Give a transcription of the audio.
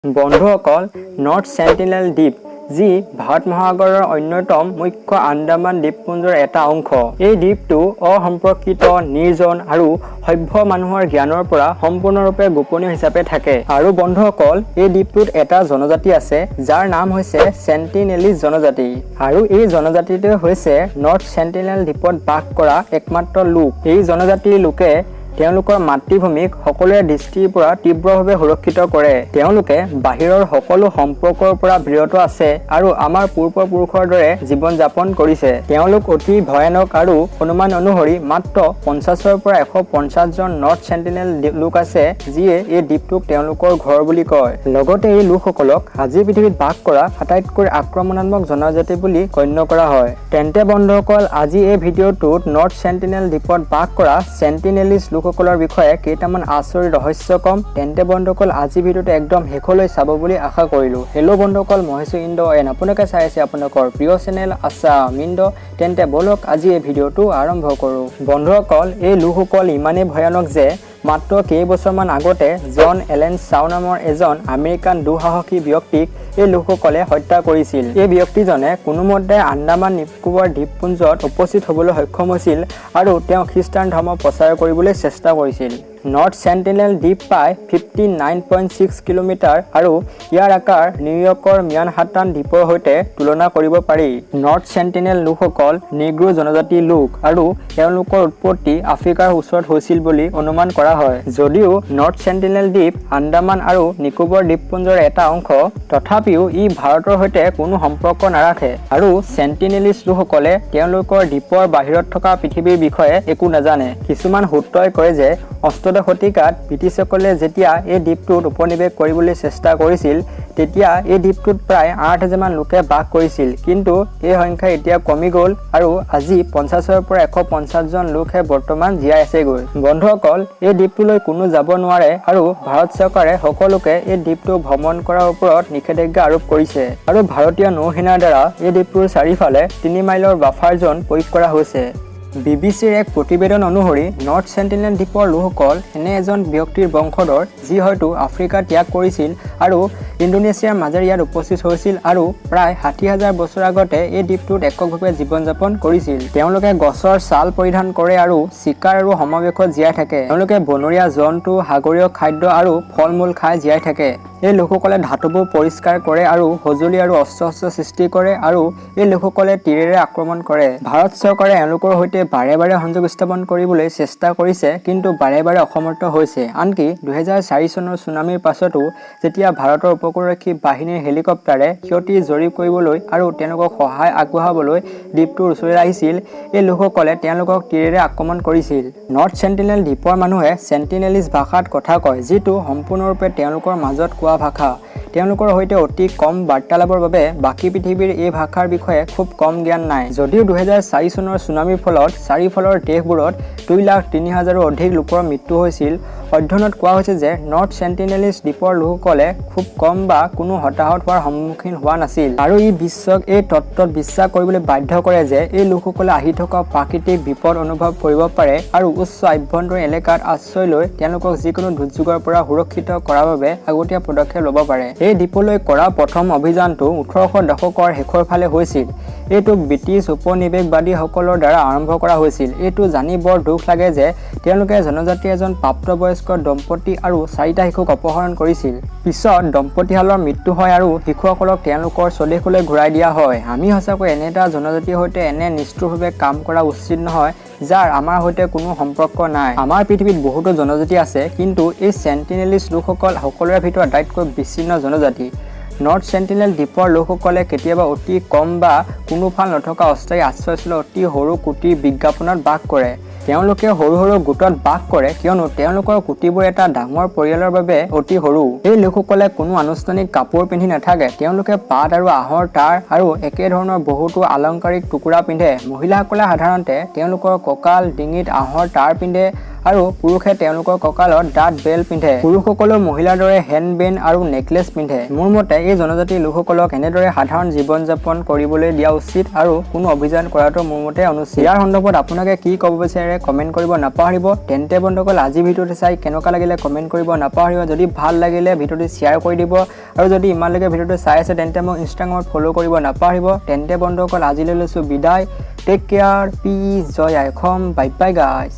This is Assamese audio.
বন্ধুসকল, নৰ্থ চেণ্টিনেল দ্বীপ, যি ভাৰত মহাসাগৰৰ অন্যতম মুখ্য আন্দামান দ্বীপপুঞ্জৰ এটা অংশ। এই দ্বীপটো অসম্পৰ্কিত, নিৰ্জন আৰু সভ্য মানুহৰ জ্ঞানৰ পৰা সম্পূৰ্ণৰূপে গোপনীয় হিচাপে থাকে। আৰু বন্ধুসকল, এই দ্বীপটোত এটা জনজাতি আছে, যাৰ নাম হৈছে চেণ্টিনেলিজ জনজাতি। আৰু এই জনজাতিটোৱে হৈছে নৰ্থ চেণ্টিনেল দ্বীপত বাস কৰা একমাত্ৰ লোক। এই জনজাতিৰ লোকে তেওঁলোকৰ মাতৃভূমিক সকলোৰে দৃষ্টিৰ পৰা তীব্ৰভাৱে সুৰক্ষিত কৰে। তেওঁলোকে বাহিৰৰ সকলো সম্পৰ্কৰ পৰা বিৰত আছে আৰু আমাৰ পূৰ্বপুৰুষৰ দৰে জীৱন যাপন কৰিছে। তেওঁলোক অতি ভয়ানক আৰু অনুমান অনুসৰি মাত্ৰ 50ৰ পৰা 150জন নৰ্থ চেণ্টিনেল লোক আছে, যিয়ে এই দ্বীপটোক তেওঁলোকৰ ঘৰ বুলি কয়। লগতে এই লোকসকলক আজিৰ পৃথিৱীত বাস কৰা আটাইতকৈ আক্ৰমণাত্মক জনজাতি বুলি গণ্য কৰা হয়। তেন্তে বন্ধুসকল, আজি এই ভিডিঅ'টোত নৰ্থ চেণ্টিনেল দ্বীপত বাস কৰা চেণ্টিনেলিজ লোকসকলৰ বিষয়ে কেইটামান আচৰিত ৰহস্য ক'ম। তেন্তে বন্ধুসকল, আজি ভিডিঅ'টো একদম শেষলৈ চাব বুলি আশা কৰিলোঁ। হেল্ল' বন্ধুসকল, মই হৈছোঁ ইন্দ এণ্ড আপোনালোকে চাই আছে আপোনালোকৰ প্ৰিয় চেনেল আছাম ইন্দ। তেন্তে ব'লক, আজি এই ভিডিঅ'টো আৰম্ভ কৰোঁ। বন্ধুসকল, এই লোকসকল ইমানেই ভয়ানক যে মাত্ৰ কেইবছৰমান আগতে জন এলেন চাও নামৰ এজন আমেৰিকান দুঃসাহসী ব্যক্তিক এই লোকসকলে হত্যা কৰিছিল। এই ব্যক্তিজনে কোনোমতে আন্দামান নিকোবৰ দ্বীপপুঞ্জত উপস্থিত হ'বলৈ সক্ষম হৈছিল আৰু তেওঁ খ্ৰীষ্টান ধৰ্ম প্ৰচাৰ কৰিবলৈ চেষ্টা কৰিছিল। নৰ্থ চেণ্টিনেল দ্বীপ প্ৰায় 59.6 কিলোমিটাৰ আৰু ইয়াৰ আকাৰ নিউয়ৰ্কৰ ম্যানহাটান দ্বীপৰ সৈতে তুলনা কৰিব পাৰি। নৰ্থ চেণ্টিনেল লোকসকল নিগ্ৰো জনজাতিৰ লোক আৰু এওঁলোকৰ উৎপত্তি আফ্ৰিকাৰ ওচৰত হৈছিল বুলি অনুমান কৰা হয়। যদিও নৰ্থ চেণ্টিনেল দ্বীপ আন্দামান আৰু নিকোবৰ দ্বীপপুঞ্জৰ এটা অংশ, তথাপিও ই ভাৰতৰ সৈতে কোনো সম্পৰ্ক নাৰাখে আৰু চেণ্টিনেলিজ লোকসকলে তেওঁলোকৰ দ্বীপৰ বাহিৰত থকা পৃথিৱীৰ বিষয়ে একো নাজানে। কিছুমান সূত্ৰই কয় যে 18 শতিকাত ব্ৰিটিছসকলে যেতিয়া এই দ্বীপটোত উপনিৱেশ কৰিবলৈ চেষ্টা কৰিছিল, তেতিয়া এই দ্বীপটোত প্ৰায় 8000মান লোকে বাস কৰিছিল। কিন্তু এই সংখ্যা এতিয়া কমি গ'ল আৰু আজি 50ৰ পৰা 150জন লোকহে বৰ্তমান জীয়াই আছেগৈ। বন্ধুসকল, এই দ্বীপটোলৈ কোনো যাব নোৱাৰে আৰু ভাৰত চৰকাৰে সকলোকে এই দ্বীপটো ভ্ৰমণ কৰাৰ ওপৰত নিষেধাজ্ঞা আৰোপ কৰিছে আৰু ভাৰতীয় নৌসেনাৰ দ্বাৰা এই দ্বীপটোৰ চাৰিওফালে 3 মাইলৰ বাফাৰ জ'ন প্ৰয়োগ কৰা হৈছে। বিবিচিৰ এক প্ৰতিবেদন অনুসৰি নৰ্থ চেণ্টিনেল দ্বীপৰ লোকসকল এনে এজন ব্যক্তিৰ বংশধৰ, যি হয়তো আফ্ৰিকা ত্যাগ কৰিছিল আৰু ইণ্ডোনেছিয়াৰ মাজেৰে ইয়াত উপস্থিত হৈছিল আৰু প্ৰায় 60,000 বছৰ আগতে এই দ্বীপটোত এককভাৱে জীৱন যাপন কৰিছিল। তেওঁলোকে গছৰ ছাল পৰিধান কৰে আৰু চিকাৰ আৰু সমাৱেশত জীয়াই থাকে। তেওঁলোকে বনৰীয়া জন্তু, সাগৰীয় খাদ্য আৰু ফল মূল খাই জীয়াই থাকে। এই লোকসকলে ধাতুবোৰ পৰিষ্কাৰ কৰে আৰু সঁজুলি আৰু অস্ত্ৰ সৃষ্টি কৰে আৰু এই লোকসকলে তীৰেৰে আক্ৰমণ কৰে। ভাৰত চৰকাৰে এওঁলোকৰ সৈতে বাৰে বাৰে সংযোগ স্থাপন কৰিবলৈ চেষ্টা কৰিছে, কিন্তু বাৰে বাৰে অসমৰ্থ হৈছে। আনকি 2004 চনৰ চুনামীৰ পাছতো যেতিয়া ভাৰতৰ উপকূলৰক্ষী বাহিনীৰ হেলিকপ্টাৰে ক্ষতি জৰীপ কৰিবলৈ আৰু তেওঁলোকক সহায় আগবঢ়াবলৈ দ্বীপটোৰ ওচৰলৈ আহিছিল, এই লোকসকলে তেওঁলোকক তীৰেৰে আক্ৰমণ কৰিছিল। নৰ্থ চেণ্টিনেল দ্বীপৰ মানুহে চেণ্টিনেলিজ ভাষাত কথা কয়, যিটো সম্পূৰ্ণৰূপে তেওঁলোকৰ মাজত কোৱা ভাষা। তেওঁলোকৰ সৈতে অতি কম বাৰ্তালাপৰ বাবে বাকী পৃথিৱীৰ এই ভাষাৰ বিষয়ে খুব কম জ্ঞান নাই। যদিও 2004 চনৰ চুনামীৰ ফলত চাৰিওফালৰ দেশবোৰত 2,03,000ৰো অধিক লোকৰ মৃত্যু হৈছিল, অধ্যয়নত কোৱা হৈছে যে নৰ্থ চেণ্টিনেলিজ দ্বীপৰ লোকসকলে খুব কম বা কোনো হতাহত হোৱাৰ সন্মুখীন হোৱা নাছিল। আৰু ই বিশ্বক এই তত্ত্বত বিশ্বাস কৰিবলৈ বাধ্য কৰে যে এই লোকসকলে আহি থকা প্ৰাকৃতিক বিপদ অনুভৱ কৰিব পাৰে আৰু উচ্চ আভ্যন্তৰীণ এলেকাত আশ্ৰয় লৈ তেওঁলোকক যিকোনো দুৰ্যোগৰ পৰা সুৰক্ষিত কৰাৰ বাবে আগতীয়া পদক্ষেপ ল'ব পাৰে। এই দ্বীপলৈ কৰা প্ৰথম অভিযানটো 1800 দশকৰ শেষৰ ফালে হৈছিল। এইটো ব্ৰিটিছ উপনিৱেশবাদীসকলৰ দ্বাৰা আৰম্ভ কৰা হৈছিল। এইটো জানি বৰ দুখ লাগে যে তেওঁলোকে জনজাতিৰ এজন প্ৰাপ্তবয়স্ক দম্পতী আৰু চাৰিটা শিশুক অপহৰণ কৰিছিল। পিছত দম্পতীহালৰ মৃত্যু হয় আৰু শিশুসকলক তেওঁলোকৰ স্বদেশলৈ ঘূৰাই দিয়া হয়। আমি সঁচাকৈ এনে এটা জনজাতিৰ সৈতে এনে নিষ্ঠুৰভাৱে কাম কৰা উচিত নহয়, যাৰ আমাৰ সৈতে কোনো সম্পৰ্ক নাই। আমাৰ পৃথিৱীত বহুতো জনজাতি আছে, কিন্তু এই চেণ্টিনেলিজ লোকসকল সকলোৰে ভিতৰত আটাইতকৈ বিচ্ছিন্ন জনজাতি। নৰ্থ চেণ্টিনেল দ্বীপৰ লোকসকলে কেতিয়াবা অতি কম বা কোনো ফাল নথকা অস্থায়ী আশ্ৰয়স্থলত অতি সৰু কুটিৰ বিজ্ঞাপনত বাস কৰে। তেওঁলোকে সৰু সৰু গোটত বাস কৰে, কিয়নো তেওঁলোকৰ কুটিবোৰ এটা ডাঙৰ পৰিয়ালৰ বাবে অতি সৰু। এই লোকসকলে কোনো আনুষ্ঠানিক কাপোৰ পিন্ধি নাথাকে। তেওঁলোকে পাত আৰু আঁহৰ তাঁৰ আৰু একেধৰণৰ বহুতো আলংকাৰিক টুকুৰা পিন্ধে। মহিলাসকলে সাধাৰণতে তেওঁলোকৰ কঁকাল, ডিঙিত আঁহৰ তাঁৰ পিন্ধে। আৰু পুৰুষে তেওঁলোকৰ কঁকালত ডাঠ বেল্ট পিন্ধে। পুৰুষসকলেও মহিলাৰ দৰে হেণ্ডবেণ্ড আৰু নেকলেছ পিন্ধে। মোৰ মতে এই জনজাতিৰ লোকসকলক এনেদৰে সাধাৰণ জীৱন যাপন কৰিবলৈ দিয়া উচিত আৰু কোনো অভিযান কৰাটো মোৰ মতে অনুচিত। ইয়াৰ সন্দৰ্ভত আপোনালোকে কি ক'ব বিচাৰে, কমেণ্ট কৰিব নাপাহৰিব। তেন্তে বন্ধুসকল, আজি ভিডিঅ'টো চাই কেনেকুৱা লাগিলে কমেণ্ট কৰিব নাপাহৰিব। যদি ভাল লাগিলে ভিডিঅ'টো শ্বেয়াৰ কৰি দিব আৰু যদি ইমানলৈকে ভিডিঅ'টো চাই আছে, তেন্তে মোক ইনষ্টাগ্ৰামত ফ'ল' কৰিব নাপাহৰিব। তেন্তে বন্ধুসকল, আজিলৈ লৈছোঁ বিদায়। টেক কেয়াৰ, পিচ, জয় আই অসম, বাই বাই গাইজ।